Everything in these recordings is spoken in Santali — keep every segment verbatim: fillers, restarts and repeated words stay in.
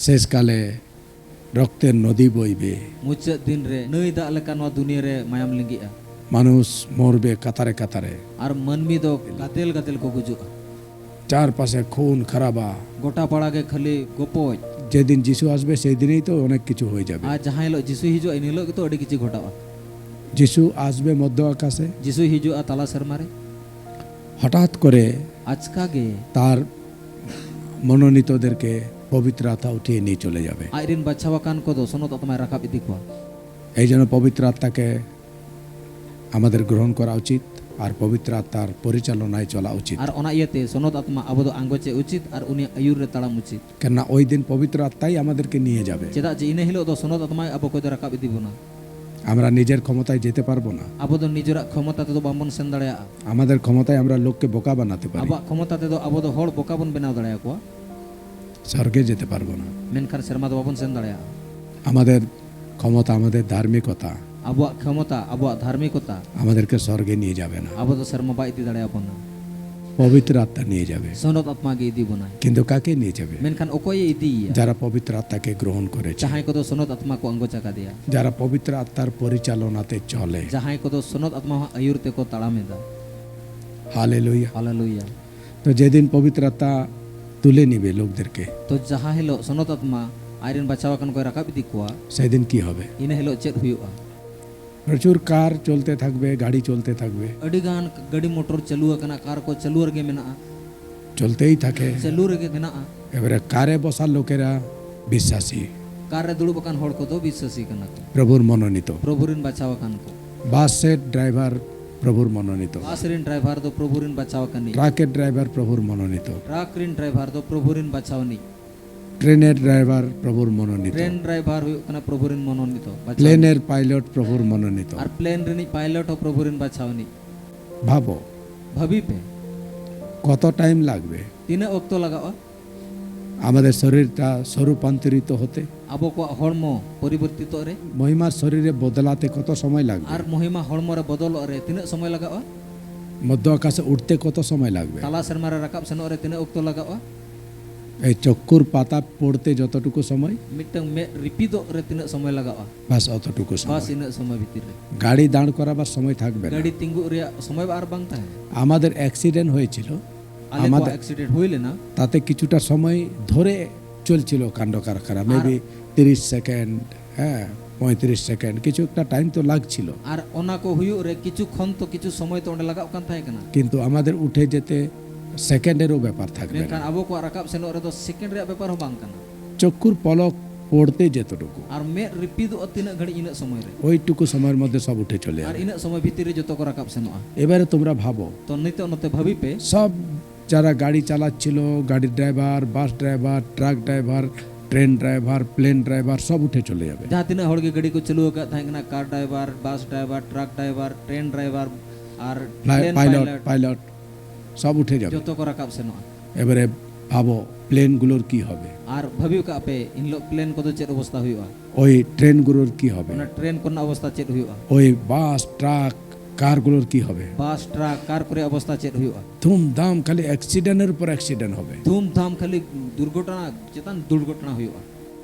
শেষকালে রক্তের নদী বইবে। ᱢᱩᱪᱟᱹᱫ ᱫᱤᱱ ᱨᱮ ᱱᱟᱹᱭ ᱫᱟᱜ ᱞᱮᱠᱟ ᱱᱚᱣᱟ ᱫᱩᱱᱤᱭᱟᱹ ᱨᱮ ᱢᱟᱭᱟᱢ ᱞᱤᱸᱜᱤᱜᱼᱟ᱾ মানুষ মরবে কাতারে কাতারে। ᱟᱨ ᱢᱟᱹᱱᱢᱤ ᱫᱚ ᱜᱟᱫᱮᱞ ᱜᱟᱫᱮᱞ ᱠᱚ ᱜᱩᱡᱩᱜᱼᱟ᱾ চারপাশে খুন খারাবা। ᱜᱚᱴᱟ ᱯᱟᱲᱟ ᱜᱮ ᱠᱷᱟᱹᱞᱤ ᱜᱚᱯᱚᱡ᱾ যেদিন যিশু আসবে, সেই দিনেই তো অনেক কিছু হয়ে যাবে। ᱟᱨ ᱡᱟᱦᱟᱸ ᱦᱤᱞᱳᱜ ᱡᱤᱥᱩᱭ ᱦᱤᱡᱩᱜᱼᱟ, ᱤᱱ ᱦᱤᱞᱳᱜ ᱜᱮᱛᱚ ᱟᱹᱰᱤ ᱠᱤᱪᱷᱩ ᱜᱷᱚᱴᱟᱜᱼᱟ᱾ যিশু আসবে মধ্য আকাশে। ᱡᱤᱥᱩᱭ ᱦᱤᱡᱩᱜᱼᱟ ᱛᱟᱞᱟ ᱥᱮᱨᱢᱟ ᱨᱮ᱾ হঠাৎ করে ᱟᱪᱠᱟ ᱜᱮ᱾ তার মনোনীতদেরকে পবিত্র আত্মা উঠিয়ে নিয়ে চলে যাবে। ᱟᱡᱨᱮᱱ ᱵᱟᱪᱷᱟᱣ ᱟᱠᱟᱱ ᱠᱚᱫᱚ ᱥᱚᱱᱚᱛ ᱟᱛᱢᱟᱭ ᱨᱟᱠᱟᱵ ᱤᱫᱤ ᱠᱚᱣᱟ᱾ এই জন্য পবিত্র আত্মাকে আমাদের গ্রহণ করা উচিত, আর পবিত্র আত্মার পরিচালনায় চলা উচিত। ᱟᱨ ᱚᱱᱟ ᱤᱭᱟᱹᱛᱮ ᱥᱚᱱᱚᱛ ᱟᱛᱢᱟ ᱟᱵᱚ ᱫᱚ ᱟᱸᱜᱚᱪᱮ ᱩᱪᱤᱛ ᱟᱨ ᱩᱱᱤᱭᱟᱜ ᱟᱹᱭᱩᱨ ᱨᱮ ᱛᱟᱲᱟᱢ ᱩᱪᱤᱛ᱾ কেননা ওই দিন পবিত্র আত্মাই আমাদেরকে নিয়ে যাবে। ᱪᱮᱫᱟᱜ ᱡᱮ ᱤᱱᱟᱹ ᱦᱤᱞᱳᱜ ᱫᱚ ᱥᱚᱱᱚᱛ ᱟᱛᱢᱟ ᱟᱵᱚ ᱠᱚᱫᱚ ᱨᱟᱠᱟᱵ ᱤᱫᱤ ᱵᱚᱱᱟ᱾ আমরা নিজের ক্ষমতায় যেতে পারবো না। ᱟᱵᱚ ᱫᱚ ᱱᱤᱡᱮᱨᱟᱜ ᱠᱷᱚᱢᱚᱛᱟ ᱛᱮᱫᱚ ᱵᱟᱝᱵᱚᱱ ᱥᱮᱱ ᱫᱟᱲᱮᱭᱟᱜᱼᱟ᱾ আমাদের ক্ষমতায় আমরা লোককে বোকা বানাতে পারি। ᱟᱵᱚᱣᱟᱜ ᱠᱷᱚᱢᱚᱛᱟ ᱛᱮᱫᱚ ᱟᱵᱚ ᱫᱚ ᱦᱚᱲ ᱵᱚᱠᱟ ᱵᱚᱱ ᱵᱮᱱᱟᱣ ᱫᱟᱲᱮᱭᱟᱠᱚᱣᱟ᱾ স্বর্গে যেতে পারবো না। ᱢᱮᱱᱠᱷᱟᱱ ᱥᱮᱨᱢᱟ ᱫᱚ ᱵᱟᱵᱚᱱ ᱥᱮᱱ ᱫᱟᱲᱮᱭᱟᱜᱼᱟ᱾ আমাদের ক্ষমতা, আমাদের ধার্মিকতা ᱟᱵᱚᱣᱟᱜ ᱠᱷᱚᱢᱚᱛᱟ, ᱟᱵᱚᱣᱟᱜ ᱫᱷᱟᱨᱢᱤᱠᱚᱛᱟ ᱟᱢᱟᱫᱮᱨᱠᱮ ᱥᱚᱨᱜᱮ ᱱᱤᱭᱮ ᱡᱟᱵᱮ ᱱᱟ᱾ ᱟᱵᱚ ᱫᱚ ᱥᱮᱨᱢᱟ ᱵᱟᱭ ᱤᱫᱤ ᱫᱟᱲᱮᱭᱟᱵᱚᱱᱟ᱾ পবিত্র আত্মা নিয়ে যাবে। ᱥᱚᱱᱚᱛ ᱟᱛᱢᱟ ᱜᱮ ᱤᱫᱤ ᱵᱚᱱᱟᱭ᱾ কিন্তু কাকে নিয়ে যাবে? ᱢᱮᱱᱠᱷᱟᱱ ᱚᱠᱚᱭᱮ ᱤᱫᱤᱭᱮᱭᱟ? যারা পবিত্র আত্মাকে গ্রহণ করেছে। ᱡᱟᱦᱟᱸᱭ ᱠᱚᱫᱚ ᱥᱚᱱᱚᱛ ᱟᱛᱢᱟ ᱠᱚ ᱟᱸᱜᱚᱪ ᱟᱠᱟᱫᱮᱭᱟ᱾ যারা পবিত্র আত্মার পরিচালনাতে চলে। ᱡᱟᱦᱟᱸᱭ ᱠᱚᱫᱚ ᱥᱚᱱᱚᱛ ᱟᱛᱢᱟ ᱦᱚᱸ ᱟᱹᱭᱩᱨ ᱛᱮᱠᱚ ᱛᱟᱲᱟᱢ ᱮᱫᱟ᱾ হালেলুয়া। ᱦᱟᱞᱮᱞᱩᱭᱟ᱾ তো যেদিন পবিত্র আত্মা তুলে নিবে লোকদেরকে, ᱛᱚ ᱡᱟᱦᱟᱸ ᱦᱤᱞᱳᱜ ᱥᱚᱱᱚᱛ ᱟᱛᱢᱟ ᱟᱡᱨᱮᱱ ᱵᱟᱪᱷᱟᱣ ᱟᱠᱟᱱ ᱠᱚᱭ ᱨᱟᱠᱟᱵ ᱤᱫᱤ ᱠᱚᱣᱟ, সেদিন কি হবে? ᱤᱱᱟᱹ ᱦᱤᱞᱳᱜ ᱪᱮᱫ ᱦᱩᱭᱩᱜᱼᱟ? প্রচুর কার চলতে থাকবে, গাড়ি চলতে থাকবে। ᱟᱹᱰᱤ ᱜᱟᱱ ᱜᱟᱹᱰᱤ ᱢᱚᱴᱚᱨ ᱪᱟᱹᱞᱩ ᱟᱠᱟᱱᱟ, ᱠᱟᱨ ᱠᱚ ᱪᱟᱹᱞᱩ ᱨᱮᱜᱮ ᱢᱮᱱᱟᱜᱼᱟ᱾ চলতেই থাকে। ᱪᱟᱹᱞᱩ ᱨᱮᱜᱮ ᱢᱮᱱᱟᱜᱼᱟ᱾ এবারে কারে বসা লোকেরা বিশ্বাসী। ᱠᱟᱨ ᱨᱮ ᱫᱩᱲᱩᱵ ᱟᱠᱟᱱ ᱦᱚᱲ ᱠᱚᱫᱚ ᱵᱤᱥᱥᱟᱹᱥᱤ ᱠᱟᱱᱟ ᱠᱚ᱾ প্রভুর মনোনীত। ᱯᱨᱚᱵᱷᱩ ᱨᱮᱱ ᱵᱟᱪᱷᱟᱣ ᱟᱠᱟᱱ ᱠᱚ᱾ বাসের ড্রাইভার প্রভুর মনোনীত। ᱵᱟᱥ ᱨᱮᱱ ᱰᱨᱟᱭᱵᱷᱟᱨ ᱫᱚ ᱯᱨᱚᱵᱷᱩ ᱨᱮᱱ ᱵᱟᱪᱷᱟᱣ ᱟᱠᱟᱱᱤᱡ᱾ ট্রাকের ড্রাইভার প্রভুর মনোনীত। ᱴᱨᱟᱠ ᱨᱮᱱ ᱰᱨᱟᱭᱵᱷᱟᱨ ᱫᱚ ᱯᱨᱚᱵᱷᱩ ᱨᱮᱱ ᱵᱟᱪᱷᱟᱣ ᱟᱹᱱᱤᱡ᱾ ট্রেনের ড্রাইভার প্রভুর মনোনীত। ᱴᱨᱮᱱ ᱰᱨᱟᱭᱵᱷᱟᱨ ᱦᱩᱭᱩᱜ ᱠᱟᱱᱟ ᱯᱨᱚᱵᱷᱩ ᱨᱮᱱ ᱢᱚᱱᱳᱱᱤᱛᱚ, ᱵᱟᱪᱷᱟᱣ ᱟᱹᱱᱤᱡ᱾ প্লেনের পাইলট প্রভুর মনোনীত। ᱟᱨ ᱯᱞᱮᱱ ᱨᱤᱱᱤᱡ ᱯᱟᱭᱞᱚᱴ ᱦᱚᱸ ᱯᱨᱚᱵᱷᱩ ᱨᱮᱱ ᱵᱟᱪᱷᱟᱣ ᱟᱹᱱᱤᱡ᱾ ভাবো, ᱵᱷᱟᱹᱵᱤ ᱯᱮ᱾ কত টাইম লাগবে ᱛᱤᱱᱟᱹᱜ ᱚᱠᱛᱚ ᱞᱟᱜᱟᱜᱼᱟ? আমাদের শরীরটা স্বরূপান্তরিত হতে? ᱟᱵᱚ ᱠᱚᱣᱟᱜ ᱦᱚᱲᱢᱚ ᱯᱚᱨᱤᱵᱚᱨᱛᱤᱛᱚᱜ ᱨᱮ? মহিমার শরীরে বদলাতে কত সময় লাগবে? ᱟᱨ ᱢᱚᱦᱤᱢᱟ ᱦᱚᱲᱢᱚ ᱨᱮ ᱵᱚᱫᱚᱞᱚᱜ ᱨᱮ ᱛᱤᱱᱟᱹᱜ ᱥᱚᱢᱚᱭ ᱞᱟᱜᱟᱜᱼᱟ? মধ্য আকাশে উঠতে কত সময় লাগবে? ᱛᱟᱞᱟ ᱥᱮᱨᱢᱟ ᱨᱮ ᱨᱟᱠᱟᱵ ᱥᱮᱱᱚᱜ ᱨᱮ ᱛᱤᱱᱟᱹᱜ ᱚᱠᱛᱚ ᱞᱟᱜᱟᱜᱼᱟ? এই চক্ষুর পাতা পড়তে যতটুকু সময়, ᱢᱤᱫᱴᱟᱝ ᱢᱮᱫ ᱨᱤᱯᱤᱫᱚᱜ ᱨᱮ ᱛᱤᱱᱟᱹᱜ ᱥᱚᱢᱚᱭ ᱞᱟᱜᱟᱜᱼᱟ? বাস অতটুকু ᱵᱟᱥ সময়। ᱤᱱᱟᱹᱜ ᱥᱚᱢᱚᱭ ᱵᱷᱤᱛᱤᱨ ᱨᱮ᱾ গাড়ি দাঁড় করাবার সময় থাকবে না। ᱜᱟᱹᱰᱤ ᱛᱤᱸᱜᱩᱜ ᱨᱮᱭᱟᱜ ᱥᱚᱢᱚᱭ ᱟᱨ ᱵᱟᱝ ᱛᱟᱦᱮᱱᱟ᱾ আমাদের অ্যাক্সিডেন্ট হয়েছিল, ᱟᱞᱮ ᱠᱚᱣᱟᱜ আমাদের ᱮᱠᱥᱤᱰᱮᱱᱴ ᱦᱩᱭ ᱞᱮᱱᱟ᱾ তাতে কিছুটা সময় ধরে চলছিল কাণ্ড কারখানা, মেবি তিরিশ সেকেন্ড, হ্যাঁ, পঁয়ত্রিশ সেকেন্ড, কিছু একটা টাইম তো লাগছিল। ᱟᱨ ᱚᱱᱟ ᱠᱚ ᱦᱩᱭᱩᱜ ᱨᱮ ᱠᱤᱪᱷᱩ ᱠᱷᱚᱱ ᱛᱚ ᱠᱤᱪᱷᱩ ᱥᱚᱢᱚᱭ ᱛᱚ ᱚᱸᱰᱮ ᱞᱟᱜᱟᱜ ᱠᱟᱱ ᱛᱟᱦᱮᱸ ᱠᱟᱱᱟ᱾ কিন্তু আমাদের উঠে যেতে সেকেন্ডেরও ব্যাপার থাকবে ᱢᱮᱱᱠᱷᱟᱱ না। ᱟᱵᱚ ᱠᱚᱣᱟᱜ ᱨᱟᱠᱟᱵ ᱥᱮᱱᱚᱜ ᱨᱮᱫᱚ ᱥᱮᱠᱮᱱᱰ ᱨᱮᱭᱟᱜ ᱵᱮᱯᱟᱨ ᱦᱚᱸ ᱵᱟᱝ ᱠᱟᱱᱟ᱾ চক্ষুর পলক পড়তে যেতটুকু, ᱟᱨ ᱢᱮᱫ ᱨᱤᱯᱤᱫᱚᱜᱼᱟ ᱛᱤᱱᱟᱹᱜ ᱜᱷᱟᱹᱲᱤᱡ, ᱤᱱᱟᱹᱜ ᱥᱚᱢᱚᱭ ᱨᱮ᱾ ওইটুকু সময়ের মধ্যে সব উঠে চলে ᱟᱨ যাবে। ᱤᱱᱟᱹᱜ ᱥᱚᱢᱚᱭ ᱵᱷᱤᱛᱤᱨ ᱨᱮ ᱡᱚᱛᱚ ᱠᱚ ᱨᱟᱠᱟᱵ ᱥᱮᱱᱚᱜᱼᱟ᱾ এবারে তোমরা ভাবো, ᱛᱚ ᱱᱤᱛᱚᱜ ᱱᱚᱛᱮ ᱵᱷᱟᱹᱵᱤ ᱯᱮ, সব যারা গাড়ি চালাচ্ছিল, গাড়ির driver, bus driver, truck driver, train driver, plane driver, সব উঠে চলে যাবে। ᱡᱟᱦᱟᱸ ᱛᱤᱱᱟᱹᱜ ᱦᱚᱲ ᱜᱮ ᱜᱟᱹᱰᱤ ᱠᱚ ᱪᱟᱹᱞᱩ ᱟᱠᱟᱫ ᱛᱟᱦᱮᱸ ᱠᱟᱱᱟ, car driver, bus driver, truck driver, train driver, ᱟᱨ ᱯᱞᱮᱱ পাইলট, ᱯᱟᱭᱞᱚᱴ, পাইলট, সব উঠে যাবে। ᱡᱚᱛᱚ ᱠᱚ ᱨᱟᱠᱟᱵ ᱥᱮᱱᱚᱜᱼᱟ᱾ এবারে ভাবো, প্লেনগুলোর কি হবে, ᱟᱨ ᱵᱷᱟᱹᱵᱤ ᱠᱟᱜ ᱯᱮ, ᱮᱱᱦᱤᱞᱳᱜ ᱯᱞᱮᱱ ᱠᱚᱫᱚ ᱪᱮᱫ ᱚᱵᱚᱥᱛᱟ ᱦᱩᱭᱩᱜᱼᱟ? ওই ট্রেনগুলোর কি হবে, ᱚᱱᱟ ᱴᱨᱮᱱ ᱠᱚᱨᱮᱱᱟᱜ ᱚᱵᱚᱥᱛᱟ ᱪᱮᱫ ᱦᱩᱭᱩᱜᱼᱟ? ওই বাস, ট্রাক, কারগুলোর কি হবে? ᱵᱟᱥ, ᱴᱨᱟᱠ, ᱠᱟᱨ ᱠᱚᱨᱮ ᱚᱵᱚᱥᱛᱟ ᱪᱮᱫ ᱦᱩᱭᱩᱜᱼᱟ? ধুমধাম খালি অ্যাক্সিডেন্টের উপর অ্যাক্সিডেন্ট হবে। ᱫᱷᱩᱢᱫᱷᱟᱢ ᱠᱷᱟᱹᱞᱤ ᱫᱩᱨᱜᱷᱚᱴᱚᱱᱟ ᱪᱮᱛᱟᱱ ᱫᱩᱨᱜᱷᱚᱴᱚᱱᱟ ᱦᱩᱭᱩᱜᱼᱟ᱾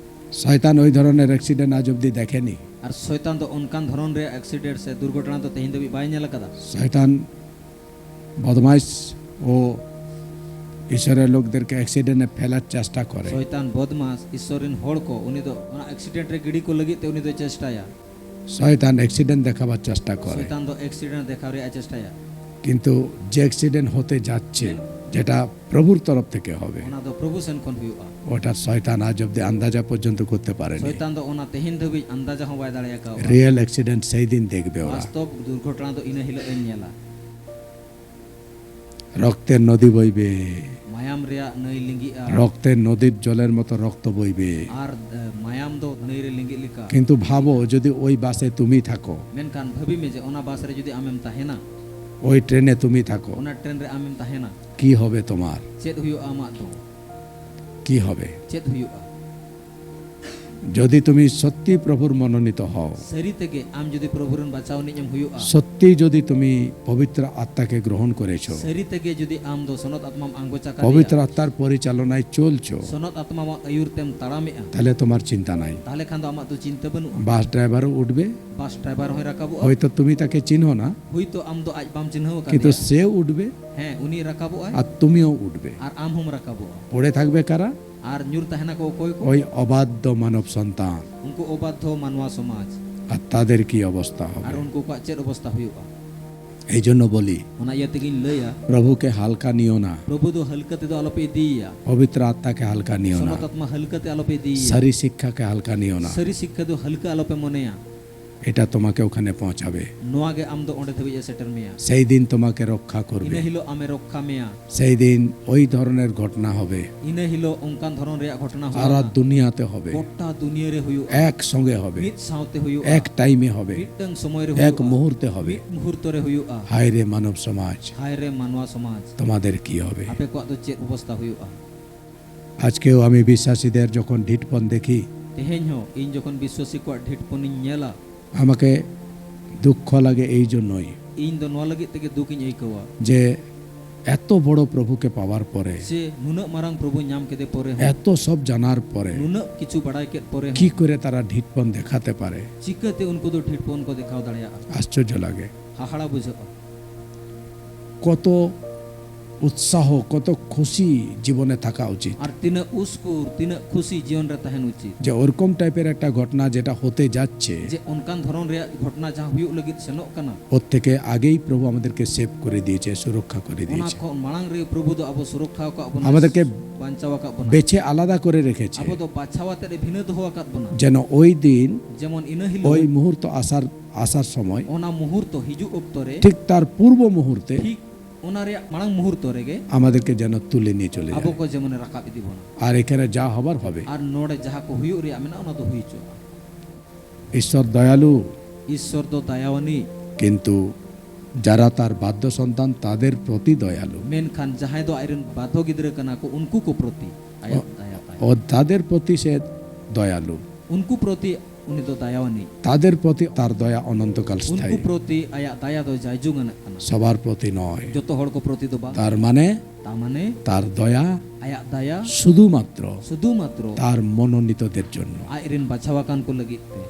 শয়তান ওই ধরনের অ্যাক্সিডেন্ট আজ অব্দি দেখেনি। ᱟᱨ ᱥᱚᱭᱛᱟᱱ ᱫᱚ ᱚᱱᱠᱟᱱ ᱫᱷᱚᱨᱚᱱ ᱨᱮᱭᱟᱜ ᱮᱠᱥᱤᱰᱮᱱᱴ ᱥᱮ ᱫᱩᱨᱜᱷᱚᱴᱚᱱᱟ ᱫᱚ ᱛᱮᱦᱮᱧ ᱫᱷᱟᱹᱵᱤᱡ ᱵᱟᱭ ᱧᱮᱞ ᱟᱠᱟᱫᱟ᱾ শয়তান বদমাইশ ও ঈশ্বরের লোকদেরকে অ্যাক্সিডেন্টে ফেলার চেষ্টা করে। ᱥᱚᱭᱛᱟᱱ ᱵᱚᱫᱢᱟᱥ ᱤᱥᱥᱚᱨ ᱨᱤᱱ ᱦᱚᱲ ᱠᱚ ᱩᱱᱤ ᱫᱚ ᱚᱱᱟ ᱮᱠᱥᱤᱰᱮᱱᱴ ᱨᱮ ᱜᱤᱰᱤ ᱠᱚ ᱞᱟᱹᱜᱤᱫ ᱛᱮ ᱩᱱᱤ ᱫᱚᱭ ᱪᱮᱥᱴᱟᱭᱟ᱾ শয়তান অ্যাক্সিডেন্ট দেখাবার চেষ্টা করে, ᱥᱚᱭᱛᱟᱱ ᱫᱚ ᱮᱠᱥᱤᱰᱮᱱᱴ ᱫᱮᱠᱷᱟᱣ ᱨᱮᱭᱟᱜ ᱮ ᱪᱮᱥᱴᱟᱭᱟ᱾ কিন্তু যে অ্যাক্সিডেন্ট হতে যাচ্ছে, যেটা প্রভুর তরফ থেকে হবে, ᱚᱱᱟ ᱫᱚ ᱯᱨᱚᱵᱷᱩ ᱥᱮᱱ ᱠᱷᱚᱱ ᱦᱩᱭᱩᱜᱼᱟ᱾ ওটা শয়তান আজ অব্দি আন্দাজা পর্যন্ত করতে পারেনি। ᱥᱚᱭᱛᱟᱱ ᱫᱚ ᱚᱱᱟ ᱛᱮᱦᱮᱧ ᱫᱷᱟᱹᱵᱤᱡ ᱟᱱᱫᱟᱡᱟ ᱦᱚᱸ ᱵᱟᱭ ᱫᱟᱲᱮ ᱟᱠᱟᱣᱟ᱾ রিয়েল অ্যাক্সিডেন্ট সেই দিন দেখবে ওরা। ᱵᱟᱥᱛᱚᱵ ᱫᱩᱨᱜᱷᱚᱴᱚᱱᱟ ᱫᱚ ᱤᱱᱟᱹ ᱦᱤᱞᱳᱜ ᱮᱢ ᱧᱮᱞᱟ᱾ রক্তের নদী বইবে, ᱢᱟᱭᱟᱢ ᱨᱮᱭᱟᱜ ᱱᱟᱹᱭ ᱞᱤᱸᱜᱤᱜᱼᱟ᱾ রক্তের নদীর জলের মতো রক্ত বইবে। ᱟᱨ ᱮ, ᱢᱟᱭᱟᱢ ᱫᱚ ᱱᱟᱹᱭ ᱨᱮ ᱞᱤᱸᱜᱤᱜ ᱞᱮᱠᱟ᱾ কিন্তু ভাবো, যদি ওই বাসে তুমি থাকো, ᱢᱮᱱᱠᱷᱟᱱ ᱵᱷᱟᱹᱵᱤ ᱢᱮ ᱡᱮ ᱚᱱᱟ ᱵᱟᱥ ᱨᱮ ᱡᱩᱫᱤ ᱟᱢᱮᱢ ᱛᱟᱦᱮᱱᱟ, ওই ট্রেনে তুমি থাকো, ᱚᱱᱟ ᱴᱨᱮᱱ ᱨᱮ ᱟᱢᱮᱢ ᱛᱟᱦᱮᱱᱟ, কি হবে তোমার? ᱪᱮᱫ ᱦᱩᱭᱩᱜᱼᱟ ᱟᱢᱟᱜ ᱫᱚ? কি হবে? ᱪᱮᱫ ᱦᱩᱭᱩᱜᱼᱟ? যদি তুমি সত্যি প্রভুর মনোনীত হও, ᱥᱟᱹᱨᱤ ᱛᱮᱜᱮ ᱟᱢ ᱡᱩᱫᱤ ᱯᱨᱚᱵᱷᱩ ᱨᱮᱱ ᱵᱟᱪᱷᱟᱣ ᱟᱹᱱᱤᱡ ᱮᱢ ᱦᱩᱭᱩᱜᱼᱟ, ᱥত্যি যদি তুমি পবিত্র আত্মাকে গ্রহণ করেছো, ᱥᱟᱹᱨᱤ ᱛᱮᱜᱮ ᱡᱩᱫᱤ ᱟᱢ ᱫᱚ ᱥᱚᱱᱚᱛ ᱟᱛᱢᱟᱢ ᱟᱬᱜᱚᱪ ᱟᱠᱟᱫᱮᱭᱟ, পবিত্র আত্মার পরিচালনায় চলছো, ᱥᱚᱱᱚᱛ ᱟᱛᱢᱟᱣᱟᱜ ᱟᱹᱭᱩᱨ ᱛᱮᱢ ᱛᱟᱲᱟᱢᱮᱜᱼᱟ, ᱛᱟᱦᱞᱮ তোমার চিন্তা নাই। ᱛᱟᱦᱞᱮ ᱠᱷᱟᱱ ᱫᱚ ᱟᱢᱟᱜ ᱫᱚ ᱪᱤᱱᱛᱟᱹ ᱵᱟᱹᱱᱩᱜᱼᱟ᱾ বাস ড্রাইভারও উঠবে, ᱵᱟᱥ ᱰᱨᱟᱭᱵᱷᱟᱨ ᱦᱚᱸᱭ ᱨᱟᱠᱟᱵᱚᱜᱼᱟ, ᱦᱚᱭᱛᱚ তুমি তাকে চিনছো না, ᱦᱳᱭᱛᱳ ᱟᱢ ᱫᱚ ᱟᱡ ᱵᱟᱢ ᱪᱤᱱᱦᱟᱹᱣ কিন্তু ᱟᱠᱟᱫᱮᱭᱟ, সেও উঠবে, ᱦᱮᱸ, ᱩᱱᱤ ᱨᱟᱠᱟᱵᱚᱜᱼᱟᱭ, আর তুমিও উঠবে। ᱟᱨ ᱟᱢ ᱦᱚᱸᱢ ᱨᱟᱠᱟᱵᱚᱜᱼᱟ᱾ পড়ে থাকবে কারা? ᱟᱨ ᱧᱩᱨ ᱛᱟᱦᱮᱱᱟᱠᱚ ᱚᱠᱚᱭ ᱠᱚ? ওই অবাধ্য মানব সন্তান। ᱩᱱᱠᱩ ᱚᱵᱟᱫᱷᱚ ᱢᱟᱱᱣᱟ ᱥᱚᱢᱟᱡᱽ᱾ আর তাদের কি অবস্থা ᱟᱨ হবে? ᱩᱱᱠᱩ ᱠᱚᱣᱟᱜ ᱪᱮᱫ ᱚᱵᱚᱥᱛᱟ ᱦᱩᱭᱩᱜᱼᱟ? এই জন্য বলি, ᱚᱱᱟ ᱤᱭᱟᱹ ᱛᱮᱜᱤᱧ ᱞᱟᱹᱭᱟ, প্রভুকে হালকা নিও না। ᱯᱨᱚᱵᱷᱩ ᱫᱚ ᱦᱟᱹᱞᱠᱟᱹ ᱛᱮᱫᱚ ᱟᱞᱚᱯᱮ ᱤᱫᱤᱭᱮᱭᱟ᱾ পবিত্র আত্মাকে হালকা নিও না। ᱥᱚᱱᱚᱛ ᱟᱛᱢᱟ ᱦᱟᱹᱞᱠᱟᱹ ᱛᱮ ᱟᱞᱚᱯᱮ ᱤᱫᱤᱭᱮᱭᱟ᱾ ᱥᱟᱹᱨᱤ ᱥᱤᱠᱠᱷᱟকে হালকা নিও না। ᱥᱟᱹᱨᱤ ᱥᱤᱠᱠᱷᱟ ᱫᱚ ᱦᱟᱹᱞᱠᱟᱹ ᱟᱞᱚᱯᱮ ᱢᱚᱱᱮᱭᱟ᱾ এটা তোমাকে ওখানে পৌঁছাবে। ᱱᱚᱣᱟ ᱜᱮ ᱟᱢ ᱫᱚ ᱚᱸᱰᱮ ᱫᱷᱟᱹᱵᱤᱡ ᱮ ᱥᱮᱴᱮᱨ ᱢᱮᱭᱟ᱾ সেই দিন তোমাকে রক্ষা করবে। ᱤᱱᱟᱹ ᱦᱤᱞᱳᱜ ᱟᱢᱮ ᱨᱚᱠᱠᱷᱟ ᱢᱮᱭᱟ᱾ সেই দিন ওই ধরনের ঘটনা হবে। ᱤᱱᱟᱹ ᱦᱤᱞᱳᱜ ᱚᱱᱠᱟᱱ ᱫᱷᱚᱨᱚᱱ ᱨᱮᱭᱟᱜ ᱜᱷᱚᱴᱚᱱᱟ ᱦᱩᱭᱩᱜᱼᱟ᱾ সারা দুনিয়াতে হবে। ᱜᱚᱴᱟ ᱫᱩᱱᱤᱭᱟᱹ ᱨᱮ ᱦᱩᱭᱩᱜᱼᱟ᱾ একসঙ্গে হবে। ᱢᱤᱫ ᱥᱟᱶᱛᱮ ᱦᱩᱭᱩᱜᱼᱟ᱾ এক টাইমে হবে। ᱢᱤᱫᱴᱟᱝ ᱥᱚᱢᱚᱭ ᱨᱮ এক ᱦᱩᱭᱩᱜᱼᱟ᱾ মুহূর্তে হবে। ᱢᱤᱫ ᱢᱩᱦᱩᱨᱛᱚ ᱨᱮ ᱦᱩᱭᱩᱜᱼᱟ᱾ হায় রে মানব সমাজ, ᱦᱟᱭ ᱨᱮ ᱢᱟᱱᱣᱟ ᱥᱚᱢᱟᱡᱽ, তোমাদের কি হবে? ᱟᱯᱮ ᱠᱚᱣᱟᱜ ᱫᱚ ᱪᱮᱫ ᱚᱵᱚᱥᱛᱟ ᱦᱩᱭᱩᱜᱼᱟ? আজকেও আমি বিশ্বাসীদের যখন ঢিটপন দেখি, ᱛᱮᱦᱮᱧ ᱦᱚᱸ ᱤᱧ ᱡᱚᱠᱷᱚᱱ ᱵᱤᱥᱣᱟᱥᱤ ᱠᱚᱣᱟᱜ ᱰᱷᱤᱴᱯᱚᱱᱤᱧ ᱧᱮᱞᱟ, আমাকে দুঃখ লাগে এই জন্যই ᱤᱧ ᱫᱚ ᱱᱚᱣᱟ ᱞᱟᱹᱜᱤᱫ ᱛᱮᱜᱮ ᱫᱩᱠ ᱤᱧ ᱟᱹᱭᱠᱟᱹᱣᱟ᱾ যে এত বড় প্রভুকে পাওয়ার পরে, ᱥᱮ ᱱᱩᱱᱟᱹᱜ ᱢᱟᱨᱟᱝ ᱯᱨᱚᱵᱷᱩ ᱧᱟᱢ ᱠᱮᱫᱮ ᱯᱚᱨᱮ ᱦᱚᱸ, এত সব জানার পরে, ᱱᱩᱱᱟᱹᱜ ᱠᱤᱪᱷᱩ ᱵᱟᱲᱟᱭ ᱠᱮᱫ ᱯᱚᱨᱮ ᱦᱚᱸ, কি করে তারা ঢিটপন দেখাতে পারে? ᱪᱤᱠᱟᱹᱛᱮ ᱩᱱᱠᱩ ᱫᱚ ᱰᱷᱤᱴᱯᱚᱱ ᱠᱚ ᱫᱮᱠᱷᱟᱣ ᱫᱟᱲᱮᱭᱟᱜᱼᱟ? আশ্চর্য লাগে। ᱦᱟᱦᱟᱲᱟ ᱵᱩᱡᱷᱟᱹᱜᱼᱟ᱾ কত উৎসাহ, কত খুশি জীবনে থাকা উচিত। ᱟᱨ ᱛᱤᱱᱟᱹᱜ ᱩᱥᱠᱩᱨ, ᱛᱤᱱᱟᱹᱜ ᱠᱷᱩᱥᱤ ᱡᱤᱭᱚᱱ ᱨᱮ ᱛᱟᱦᱮᱱ ᱩᱪᱤᱛ᱾ যে ওরকম টাইপের একটা ঘটনা যেটা হতে যাচ্ছে, ᱡᱮ ᱚᱱᱠᱟᱱ ᱫᱷᱚᱨᱚᱱ ᱨᱮᱭᱟᱜ ᱜᱷᱚᱴᱚᱱᱟ ᱡᱟᱦᱟᱸ ᱦᱩᱭᱩᱜ ᱞᱟᱹᱜᱤᱫ ᱥᱮᱱᱚᱜ ᱠᱟᱱᱟ, ওর থেকে আগেই প্রভু আমাদেরকে সেভ করে দিয়েছে, সুরক্ষা করে ᱚᱱᱟ দিয়েছে। ᱠᱷᱚᱱ ᱢᱟᱲᱟᱝ ᱨᱮ ᱯᱨᱚᱵᱷᱩ ᱫᱚ ᱟᱵᱚ ᱥᱩᱨᱚᱠᱠᱷᱟ ᱟᱠᱟᱫ ᱵᱚᱱᱟ, আমাদেরকে ᱵᱟᱧᱪᱟᱣ ᱟᱠᱟᱫ ᱵᱚᱱᱟ᱾ বেছে আলাদা করে রেখেছে। ᱟᱵᱚ ᱫᱚ ᱵᱟᱪᱷᱟᱣ ᱟᱛᱮᱫ ᱮ ᱵᱷᱤᱱᱟᱹ ᱫᱚᱦᱚ ᱟᱠᱟᱫ ᱵᱚᱱᱟ᱾ যেন ওই দিন, ᱡᱮᱢᱚᱱ ᱤᱱᱟᱹ ᱦᱤᱞᱳᱜ, ওই মুহূর্ত আসার, আসার সময়, ᱚᱱᱟ ᱢᱩᱦᱩᱨᱛᱚ ᱦᱤᱡᱩᱜ ᱚᱠᱛᱚ ᱨᱮ, ᱴᱷᱤᱠ ᱛᱟᱨ ᱯᱩᱨᱵᱚ ᱢᱩᱦᱩᱨᱛᱮ, ᱴᱷᱤᱠ ᱚᱱᱟ ᱨᱮᱭᱟᱜ ᱢᱟᱲᱟᱝ ᱢᱩᱦᱩᱨᱛᱚ ᱨᱮᱜᱮ, আমাদেরকে যেন তুলে নিয়ে চলে যায়। ᱟᱵᱚ ᱠᱚ ᱡᱮᱢᱚᱱᱮ ᱨᱟᱠᱟᱵ ᱤᱫᱤ ᱵᱚᱱᱟ᱾ আর এখানে যা হবার হবে। ᱟᱨ ᱱᱚᱰᱮ ᱡᱟᱦᱟᱸ ᱠᱚ ᱦᱩᱭᱩᱜ ᱨᱮᱭᱟᱜ ᱢᱮᱱᱟᱜᱼᱟ, ᱚᱱᱟ ᱫᱚ ᱦᱩᱭ ᱦᱚᱪᱚᱜᱼᱟ᱾ ঈশ্বর দয়ালু, ᱤᱥᱥᱚᱨ ᱫᱚ ᱫᱟᱭᱟᱣᱟᱱᱤᱡ᱾ কিন্তু যারা তার বাধ্য সন্তান, তাদের প্রতি দয়ালু। ᱢᱮᱱᱠᱷᱟᱱ ᱡᱟᱦᱟᱸᱭ ᱫᱚ ᱟᱡᱨᱮᱱ ᱵᱟᱫᱷᱚ ᱜᱤᱫᱽᱨᱟᱹ ᱠᱟᱱᱟ ᱠᱚ, ᱩᱱᱠᱩ ᱠᱚ ᱯᱨᱚᱛᱤ ᱟᱭᱟᱜ ᱚ, ᱫᱟᱭᱟ ᱛᱟᱭ᱾ ᱚ, তাদের প্রতি সে দয়ালু। ᱩᱱᱠᱩ ᱯᱨᱚᱛᱤ ᱩᱱᱤ ᱫᱚ ᱫᱟᱭᱟᱣᱟᱱᱤᱡ᱾ তাদের প্রতি তার দয়া অনন্তকাল ᱩᱱᱠᱩ স্থায়ী। ᱯᱨᱚᱛᱤ ᱟᱭᱟᱜ ᱫᱟᱭᱟ ᱫᱚ ᱡᱟᱭᱡᱩᱜᱽ ᱟᱱᱟᱜ ᱠᱟᱱᱟ᱾ সবার প্রতি নয়। ᱡᱚᱛᱚ ᱦᱚᱲ ᱠᱚ ᱯᱨᱚᱛᱤ ᱫᱚ ᱵᱟᱝ᱾ তার মানে ᱛᱟ ᱢᱟᱱᱮ তার দয়া ᱟᱭᱟᱜ ᱫᱟᱭᱟ শুধুমাত্র ᱥᱩᱫᱷᱩ ᱢᱟᱛᱨᱚ তার মনোনীতদের জন্য। ᱟᱡ ᱨᱮᱱ ᱵᱟᱪᱷᱟᱣ ᱟᱠᱟᱱ ᱠᱚ ᱞᱟᱹᱜᱤᱫ ᱛᱮ᱾